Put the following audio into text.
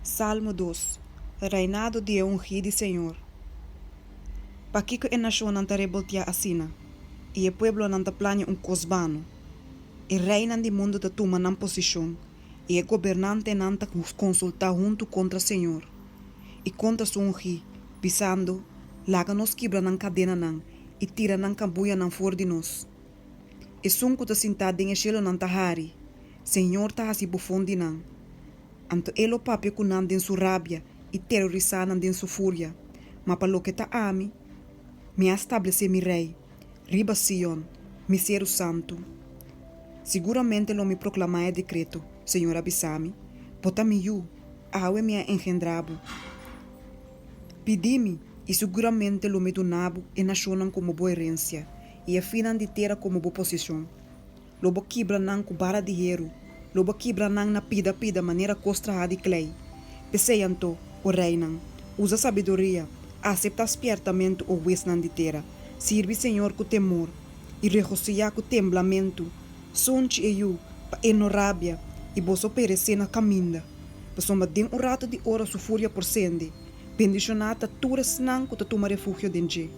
Salmo dos, Reinado di e Ungí di Señor. Pakiko e nashonnan ta reboltiá asina, i e pueblonan ta plania un kos bano? E reinan di mundu ta tuma nan posishon, i e gobernantenan ta konsultá huntu kontra Señor i kontra su Ungí, bisando, Laga nos kibra nan kadenanan i tira nan kabuyanan for di nos. Esun ku ta sintá den e shelunan ta hari, Señor ta hasi bofon di nan. Anto e lo papia ku nan den su rabia i terorisá nan den su furia. Ma pa loke ta ami, mi a stablesé mi rei riba Sion, mi seru santu. Siguramente lo mi proklamá e dekreto, Señor a bisa mi, Bo ta mi yu, awe mi a engendrá bo. Pidi mi, i siguramente lo mi duna bo e nashonnan komo bo herensia i e finnan di tera komo bo poseshon. Lo bo kibra nan ku bara di heru, lo bo kibra nan na pida pida manera kos trahá di klei. P'esei anto, o reinan, usa sabiduria, aseptá spièrtamentu, o huesnan di tera, sirbi Señor ku temor i regosihá ku temblamentu. Sunchi e yu, pa e no rabia i boso peresé na kaminda, pasobra den un ratu di ora su furia por sende. Bendishoná ta tur esnan ku ta tuma refugio den dje.